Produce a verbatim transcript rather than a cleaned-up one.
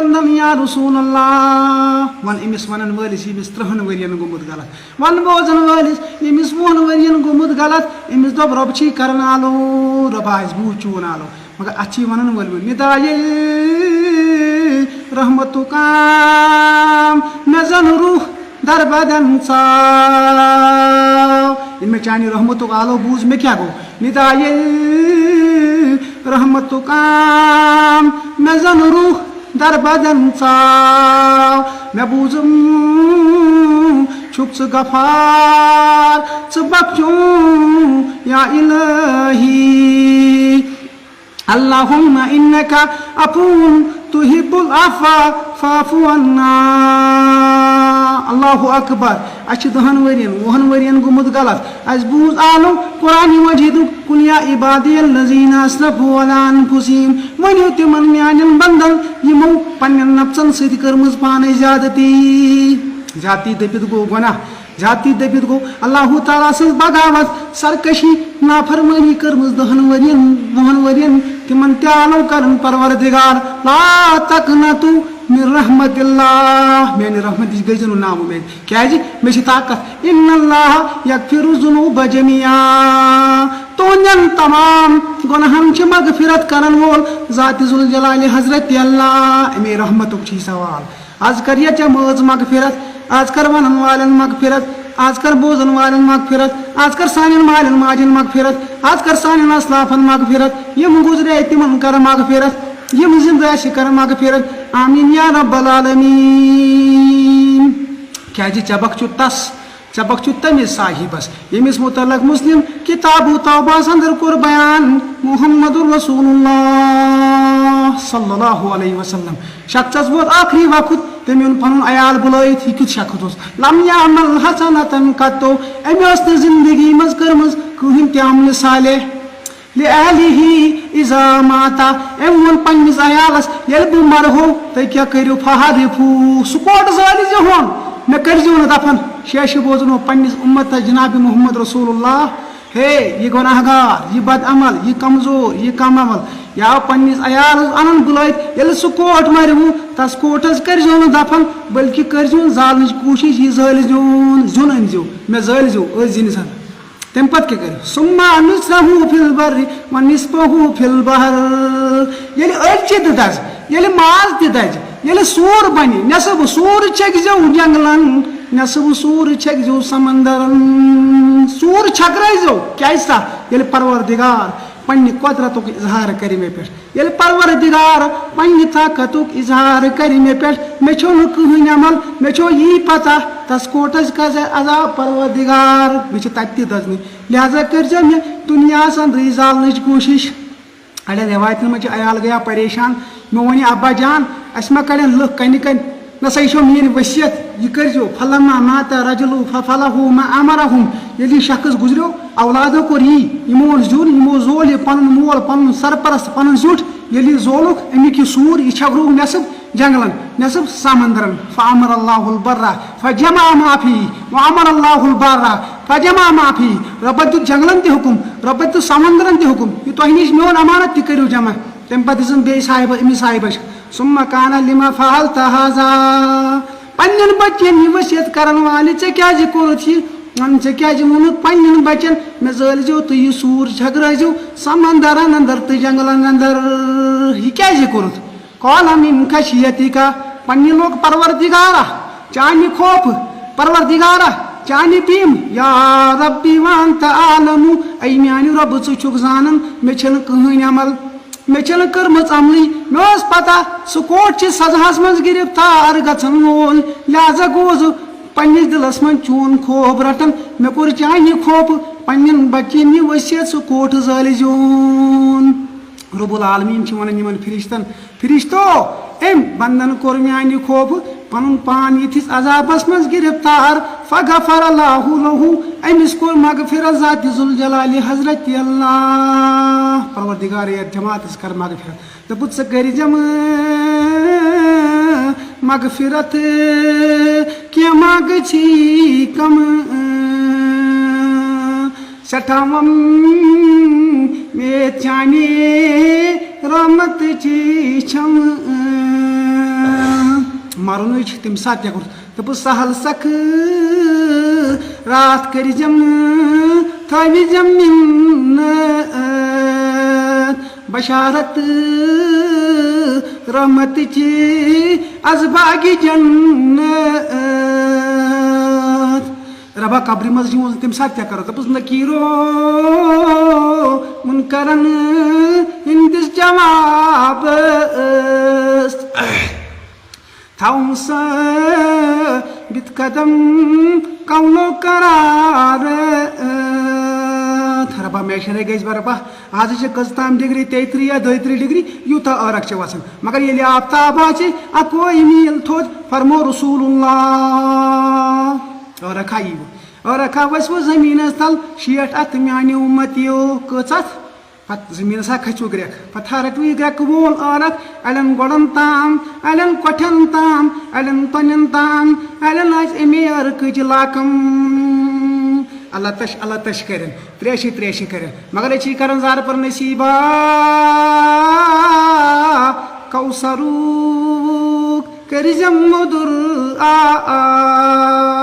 وَنَن یا رسول اللہ، وَن أمِس وَنَن وٲلِس، ییٚمِس ترٛہَن ؤرِین گوٚمُت غلط، وَن بوزَن وٲلِس، ییٚمِس وُہَن ؤرِین گوٚمُت غلط، أمِس دوٚپ، رۄب چھُے کرن آلو، رۄبا، اَسہِ بوٗز چون آلو۔ مگر اَتھ چھِ وَنَن وٲلۍ وۄنۍ، ندایے رحمتُک عام، مےٚ زَن روح در بدن ژاو۔ ییٚلہِ مےٚ چانہِ رحمتُک آلو بوٗز، مےٚ کیٛاہ گوٚو؟ ندایے رحمتُک عام، مےٚ زَن روح در بدن ژاو۔ مےٚ بوٗزُم، چھُکھ ژٕ غفار، ژٕ بخشُن یا الہی۔ اللہم انک عفو تحب العفو فاعف عنا۔ اللہ اکبر۔ اَسہِ چھِ دَہَن ؤرِین، وُہَن ؤرِین گوٚمُت غلط۔ اَسہِ بوٗز آلو قرآن مجیدُک، "قل یا عبادی الذین اسرفوا علی انفسہم"، ؤنِو تِمن میانٮ۪ن بندن، یِمو پننٮ۪ن نفسن سۭتۍ کٔرمٕژ پانے زیادتی۔ زیادتی دٔپِتھ گوٚو گۄناہ۔ زیادتی دٔپِتھ گوٚو اللہ تعالیٰ سٕنٛز بغاوت، سرکشی، نافرمٲنی کٔرمٕژ دَہَن ؤرِین، وُہَن ؤرِین، تِمن تہِ آلو کرن پروردگار، "لا تقنطوا من رحمت اللہ"، میانہِ رحمتٕچ گٔژھۍزیو نہٕ ناامید۔ کیازِ؟ مےٚ چھِ طاقت۔ "ان اللہ یغفر الذنوب جمیعا"، تُہنٛدٮ۪ن تمام گۄناہن چھِ مغفرت کرن وول ذات ذوالجلال حضرت اللہ، اَمے رحمتُک چھُ یہِ سوال۔ از کر یتھ جمٲژ مغفرت، از کر ونن والٮ۪ن مغفرت، از کر بوزن والٮ۪ن مغفرت، از کر سانٮ۪ن مالٮ۪ن ماجٮ۪ن مغفرت، از کر سانٮ۪ن اسلافن مغفرت، یِم گُزرے تِمن کر مغفرت، یِم زندٕ آسہِ کر مغفرت۔ آمین یا رب العالمین۔ کیازِ ژےٚ بخچُتھ تس، ژےٚ بخچُتھ تٔمِس صاحبس، ییٚمِس متعلق مسلم کتاب توبہس اندر کوٚر بیان، محمد رسول اللہ صلی اللہ علیہ وسلم۔ شخصس ووت ٲخری وقت، تٔمۍ اوٚن پنُن عیال بُلٲیِتھ۔ یہِ کیُتھ شخص اوس؟ لم یعمل حسنة قط، أمۍ ٲس نہٕ زندگی منٛز کٔرمٕژ کٕہٕنۍ تہِ عملِ صالح۔ لأہلہ اذا مات، أمۍ ووٚن پننِس عیالس، "ییٚلہِ بہٕ مرہو، تُہۍ کیٛاہ کٔرِو؟ فحرقوہ، سُہ کوٹ زٲلۍ زِ ہون، مےٚ کٔرۍ زیو نہٕ دفن۔" شیشہِ بوزنو پننِس اُمتس جناب محمد رسول اللہ، ہے، یہِ گۄناہ گار، یہِ بد عمل، یہِ کمزور، یہِ کم عمل، یا پننِس عیالس انن بُلٲیِتھ، ییٚلہِ سُہ کوٹ مرِوٕ، تس کوٹس کٔرۍ زیو نہٕ دفن، بلکہِ کٔرۍ زیون زالنٕچ کوٗشش، یہِ زٲلۍ زیون، زیُن أنۍ زیو، مےٚ زٲلۍ زیو أتھۍ زِنِس اندر۔ تَمہِ پتہٕ کیٛاہ کَرِ؟ ثم نُصرہُ فی البر و نصفہُ فی البحر۔ ییٚلہِ أڑۍ تہِ دَزِ، ییٚلہِ ماز تہِ دَزِ، ییٚلہِ سوٗر بَنہِ، نٮ۪صٕف سوٗر چھَکہِ زیو جنٛگلَن، نٮ۪صٕف سوٗر چھَکہِ زیو سمندرَن۔ سوٗر چھَکرٲے زیو، کیٛازِ سا؟ ییٚلہِ پروردگار پنٛنہِ قۄدرَتُک اظہار کَرِ مےٚ پٮ۪ٹھ۔ ییٚلہِ پروردگار پننہِ طاقتُک اظہار کرِ مےٚ پٮ۪ٹھ، مےٚ چھو نہٕ کٕہٕنۍ عمل، مےٚ چھو یی پتہ، تس کوٹس کَزِ عذاب پروردگار، مےٚ چھِ تتہِ تہِ دزنٕے۔ لہذا کٔرزیو مےٚ دُنیاہس اندرٕے زالنٕچ کوٗشش۔ اڑٮ۪ن رٮ۪وایتن منٛز چھِ عیال گٔیا پریشان، مےٚ ووٚن یہِ ابا جان، اسہِ ما کڑن لُکھ کنہِ کنہِ، نہ سا، یہِ چھو میٲنۍ وصیت، یہِ کٔرزیو۔ فلما مات رجل ففعلوا ما امرهم، ییٚلہِ یہِ شخص گُزریو، اولادو کوٚر یی، یِمو اوٚن زیُن، یِمو زول یہِ پنُن مول، پنُن سرپرست، پنُن زیُٹھ، ییٚلہِ یہِ زولُکھ، امیُک یہِ سوٗر، یہِ چھکرووُکھ نٮ۪صٕف جنگلن، نٮ۪صٕف سمندرن۔ فامر اللہ البر فجمع ما فیہ، وامر اللہ البر فجمع ما فیہ، رۄبن دیُت جنگلن تہِ حُکم، رۄبن دیُت سمندرن تہِ حُکم، یہِ تۄہہِ نِش میون امانت تہِ کٔرِو جمع۔ تمہِ پتہٕ دِژٕن بیٚیہِ صاحبہ، أمِس صاحبہ، ثم قال لم فعلت هذا، پننٮ۪ن بچن یہِ وصیت کرن والہِ، ژےٚ کیازِ کوٚرُتھ یہِ؟ ژےٚ کیازِ ووٚنُتھ پننٮ۪ن بچن، مےٚ زٲلۍ زیو تہٕ یہِ سوٗر چھکرٲے زیو سمندرن اندر تہٕ جنگلن اندر؟ یہِ کیازِ کوٚرُتھ؟ قال من خشیتک، پننہِ لوٚگ پروردگارا، چانہِ خوفہٕ، پروردگارا، چانہِ بیم، یا ربی وانت عالم، اے میانہِ رۄبہٕ، ژٕ چھُکھ زانان، مےٚ چھنہٕ کٕہٕنۍ عمل، مےٚ چھنہٕ کٔرمٕژ عملٕے۔ مےٚ اوس پتہ سُہ کوٹ چھِ سزاہس منٛز گرفتار گژھن وول، لہذا گوس بہٕ پننِس دِلس منٛز چون خوف رٹان۔ مےٚ کوٚر چانہِ خوفہٕ پننٮ۪ن بچن یہِ وصیت، سُہ کوٹ زٲلۍ زیون۔ رب العالمین چھِ ونان یِمن فرشتن، فرشتو، أمۍ بندن کوٚر میانہِ خوفہٕ پنُن پان یِتھِس عذابس منٛز گرفتار، فغفر اللہ لہ، أمِس کوٚر مغفرت ذات ذوالجلال حضرت اللہ۔ پروردگار یتھ جماعتس کر مغفرت۔ دوٚپُتھ، ژٕ کٔرۍ زٮ۪م مغفرت، کینٛہہ ما گژھی کم، سٮ۪ٹھاہ وۄمید چانہِ رحمتٕچ چھم۔ پرنُے چھُ تَمہِ ساتہٕ تہِ کوٚر۔ دوٚپُس، سہل سکھ راتھ کٔرۍ زٮ۪م، تھٲوِ زٮ۪م مِنت، بشارت رحمتٕچ از باغِ جنت۔ ربا قبرِ منٛز یِمو تَمہِ ساتہٕ کیٛاہ کَرو؟ دوٚپُس، نکیٖرو منکرن ہٕنٛدِس جوابس تھاوُم ثٲبت قدم کونو قرار۔ ربا محشرے گژھِ برپا، آز چھِ کٔژ تام ڈگری، تیٚیہِ ترٕٛہ یا دۄیہِ ترٕٛہ ڈگری، یوٗتاہ عٲرق چھِ وَسان۔ مگر ییٚلہِ آفتاب آسہِ اَکوے میٖل تھوٚد، فرمو رسول اللہ، عٲرق ہا یی وۄنۍ۔ عٲرق ہا وَسہِ وۄنۍ زٔمیٖنَس تَل، شیٹھ اَتھ میٛانہِ اُمتیو۔ کٔژ اَتھ؟ پتہٕ زٔمیٖنَس ہا کھژِوٕ گرٛٮ۪کھ، پتہٕ ہا رَٹِوٕ یہِ گرٛٮ۪کہٕ وول عٲرق، اَلٮ۪ن گۄڈَن تام، اَلٮ۪ن کۄٹھٮ۪ن تام، اَلٮ۪ن تۄنٮ۪ن تام، اَلٮ۪ن آسہِ اَمے عٲرقٕچ لاکم۔ اللہ تش، اللہ تش کَرٮ۪ن، تریشہِ تریشہِ کَرٮ۪ن، مگر أسۍ چھِ یہِ کَران زارٕ پر نصیٖبا۔ کوثرُک کٔرۍ زٮ۪م مُدُر آ آ۔